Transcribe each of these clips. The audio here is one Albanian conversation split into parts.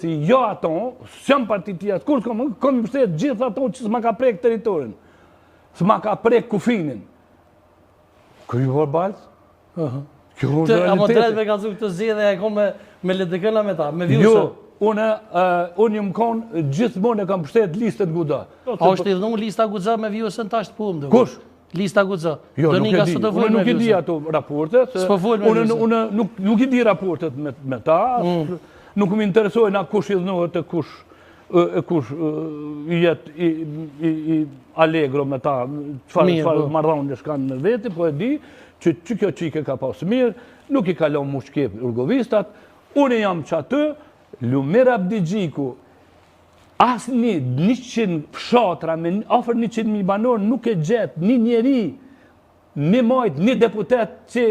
Si jo ato, s'jam parti tija, kur s'kom, kom mbështet gjithë ato që s'ma ka prek territorin, s'ma ka prek kufinin. Kjo ju bërë baltë? Kjo është realiteti. A më drejt me kallzu këtë zgjedhje e kom me, me LDK-në me ta, me Vjosën? Jo, unë, unë jam konë, gjithmonë e kam mbështet listën Guxo. A është idhnu lista Guxo me Vjosën tash të pumë? Kush? Lista Guxo. Jo, nuk e di. Unë nuk i di ato raportet. S'po fol me Unë unë nuk nuk i di raportet me me ta. Mm. Nuk më interesojnë a kush idhnohet e kush e kush jet i i i Allegro me ta, çfarë çfarë po. marrëdhënie kanë me vete, po e di që që kjo çike ka pas mirë, nuk i ka lënë mu shkep rugovistat. Unë jam qaty, Lumir Abdixhiku, Asnjë 100 fshatra me afër 100.000 banorë nuk e gjet një njeri, një majt, një deputet që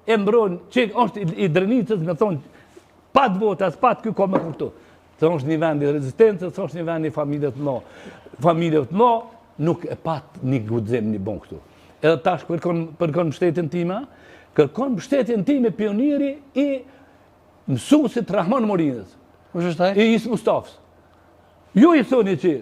e mbron, që është i Drenicës me thonë, pat vota, pat ky ka me kuptu. Se është një vend i rezistencës, është një vend i familjes të mëdha. Familjes të mëdha nuk e pat një guxim një bon këtu. Edhe tash kërkon kërkon mbështetjen time, kërkon mbështetjen time pionieri i mësuesit Rrahman Morinës. Kush është ai? I Isë Mustafës. Ju i thoni që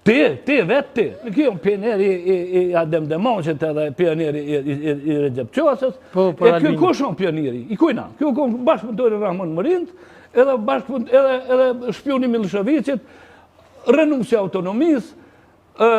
ti, ti, vetë ti. Ky është pionieri i, i, i Adem Demaçit edhe pionieri i, i, i, i Rexhep Qosës. Po, po, e ky kush është pionieri? I kujna? Ky u kon bashkëpunëtori i Rrahman Morinës, edhe bashkëpun edhe edhe shpioni i Millosheviqit, rrënuesi i autonomisë, ë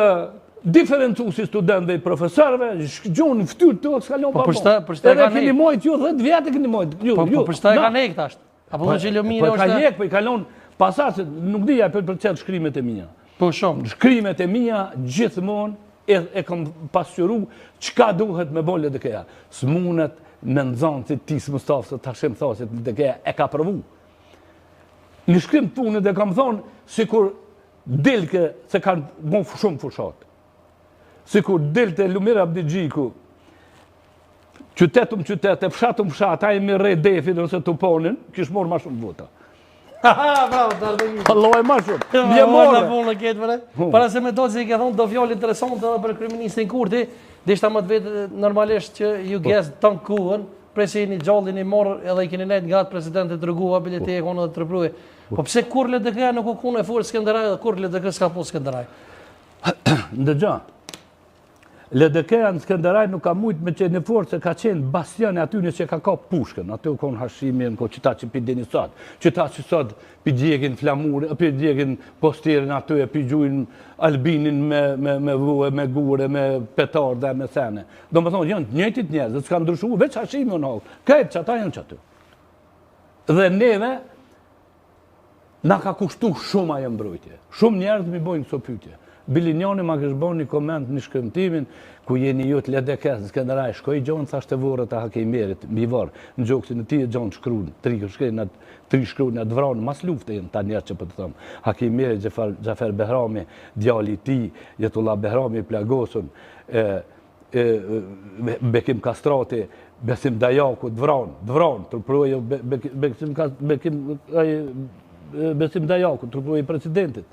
diferencuesi i studentëve i profesorëve, gjuhën në fytyrë të s'ka lënë po, pa. Po për për çfarë kanë? Edhe keni mojt ju 10 vjet e keni mojt. Ju, po, po për çfarë kanë hek tash? Apo po që Lumiri po, është. Po ka hek, po i ka lënë pasar se nuk di a po përcjell shkrimet e mia. Po shumë. Shkrimet e mia gjithmonë e, e kam pasqyru çka duhet me bo LDK-ja. S'munet me nxënësit e Isë Mustafës të Hashim Thaçit LDK-ja e ka provu. Në shkrim të punët e kam thonë, sikur dilke se kanë bo shumë fushat. Sikur dilte Lumir Abdixhiku, qytet më qytet, e fshat më fshat, ai me rreh defin ose tuponin, kish marrë ma shumë vota. Bravo, të ardhe një. Allahu e ma shumë. Mje morë. Në punë në ketë, vëre. Para se me do që i ke thonë, do fjalë interesante edhe për kryeministrin Kurti, deshta me të vetë normalisht që ju po. gjes të në kuhën, prej se jeni gjallë, jeni morë edhe i keni nejtë nga atë presidentit Rugova, bile ti e konë edhe të rëpruje. Po pse kur LDK-ja nuk u konë e fortë Skenderaj dhe kur LDK s'ka po Skenderaj? Ndëgjo, LDK-ja në Skenderaj nuk ka mujtë me qenë e fortë se ka qenë bastion atyne që ka kap pushkën. Aty u konë Hashimi, në ko qëta që pi dini sot. Qëta që sot pi djegin flamur, pi djegin posterin aty e pi gjujnë Albinin me, me, me vue, me gure, me petarda, me sene. Do me thonë, janë të njëjtit njerëz, dhe s'ka ndryshu, veç Hashimi në hallë. Krejt që ata janë që aty. Dhe neve, Na ka kushtu shumë ajo mbrojtje. Shumë njerëz m'i bojnë këso pyetje. Bile njani ma kish bo një koment një shkrim timin, ku jeni ju të LDK-së në Skenderaj, shkoj gjon thash te vorret e Haki Ymerit, mbi vorr, në gjoksin e tij e gjon të shkrun, tri shkruan, tri shkruan të vranë mas lufte janë ta njerëz që po të them. Haki Ymeri, Xhafer, Xhafer Behrami, djali i tij, Jetullah Behrami i plagosun, e Bekim Kastrati, Besim Dajaku, të vranë, të vranë, truproje Bekim, Bekim, Besim Dajaku, truproje i presidentit.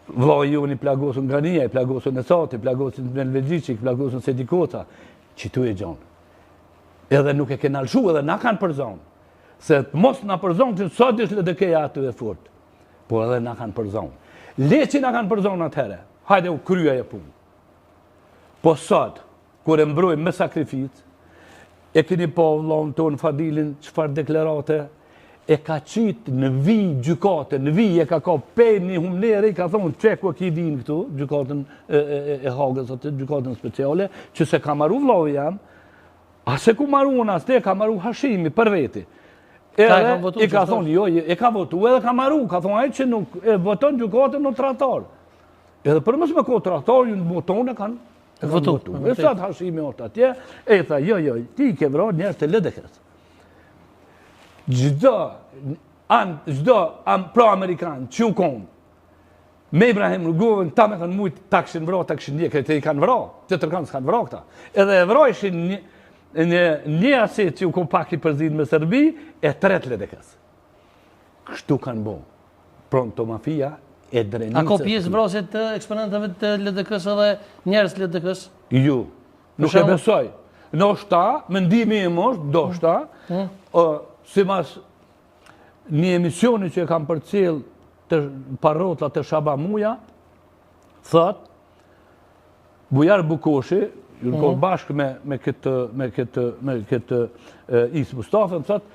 Vllai jonë i plagosun Gania, i plagosun Esati, i plagosun Melvegici, i plagosun Sedikoca, qitu e gjonë. Edhe nuk e kena lëshu, edhe na kanë përzonë. Se mos na përzonë, që sot ish LDK-ja aty e fort. Po edhe na kanë përzonë. Le që na kanë përzonë atëherë, hajde u krye e punë. Po sot, kur e mbrojmë me sakrificë, e keni pa vllaun tonë Fadilin, çfarë deklarate, e ka qitë në vi gjykate, në vi e ka ka pej një humnere, i ka thonë qe ku e ki vinë këtu, gjykatën e, e, e, e Hagës, atë gjykatën speciale, që s'e ka maru vllau jem, a s'e ku maru unë, as te, ka maru Hashimi për veti. Edhe i ka thonë, jo, e ka votu edhe ka maru, ka thonë ai që nuk e voton gjykatën në tradhtar. Edhe për mos me ko tradhtar, ju në voton e kanë e votu. votu. E sot Hashimi është atje, e i tha, jo, jo, ti i ke vra njerëz të LDK-së. Çdo, an, çdo am, pro-amerikan që u konë, me Ibrahim Rugovën, ta me kanë mujtë, ta kishin vra, ta kishin ndjekë, të i kanë vra, të tërkanë s'kanë vra këta. Edhe e vrajshin një, një, një asit që u konë pak i përzin me Serbi, e tret LDK-së. Kështu kanë bo. Pronto mafia e Drenicës. A ka pjesë vrasje të eksponentëve të LDK-së dhe njerëz të LDK-së? Ju, nuk e besoj. Ndoshta, mendimi im është, ndoshta, mm. simas. një emisioni që e kam përcjell te Pa Rrotlla te Shaban Muja, thot, Bujar Bukoshi, ju në kohë mhm. bashkë me, me këtë, me këtë, me këtë Isë Mustafën, thot,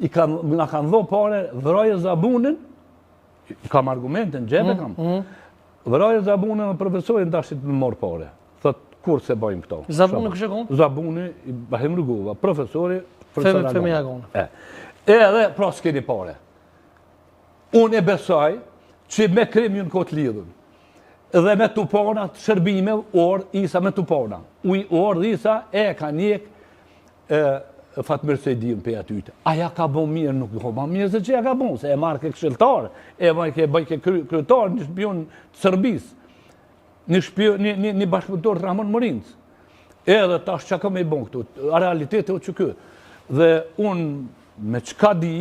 i kanë, na kanë dhonë pare, vraje Zabunin, kam argumente në xhep e mhm, kam, mm vraje Zabunin dhe profesorin dashit me marrë pare. Thot, kurrë s'e bojmë këto? Zabuni kush e konë? Zabuni, Ibrahim Rugova, profesori, profesor Femi Agona. E. Edhe, pra, s'keni pare. Unë e besoj që me krim janë konë të lidhun. Dhe me tupona të shërbime, orë Isa me tupona. Uj, orë Isa e ka njek e, Fatmir Sejdiun pe aty. A ja ka bo mirë, nuk ka bo mirë se që ja ka bo, se e marrke këshilltar, e bajke, bajke kryetar një shpion të Serbisë. Një shpion, një, një, një bashkëpunëtor të Rrahmon Morinës. Edhe tash çka ka me i bon këtu, a realiteti o që kë. Dhe unë me çka di,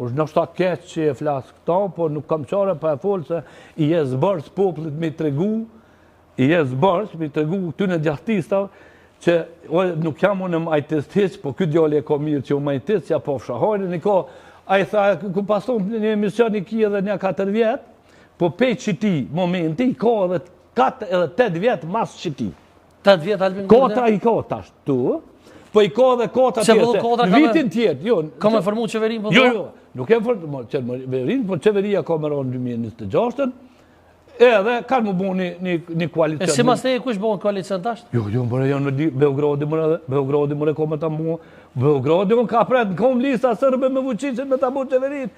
është ndoshta keq që e flas këto, po nuk kam qare pa e folë se i jes borxh popullit me i tregu, i jes borxh me i tregu këtyne djathtistave, që o, nuk jam unë majtist hiç, po ky djali e ka mirë që u majtist, ja pofsha hajrin, i ka, ai tha, ku pason një emision i ki edhe një 4 vjet, po pej qiti momenti, i ka edhe 4 edhe 8 vjet mas qiti. 8 vjet Albin Kurti. Kotra i ka tash tu, po i ka edhe kotra tjetër. Kodra në vitin tjetër, jo. Ka me formu qeverinë po. Jo, jo, nuk e formu qeverinë, po qeveria ka me ra në 2026-ën. Edhe kanë me bo një, një, një koalicion. E simas teje kush bon koalicion tash? Jo, jo, more janë në Beogradi, more, Beogradi, more ka me ta bo. Beogradi, unë ka pret në kom lista sërbe me Vučićin me ta bo qeverinë.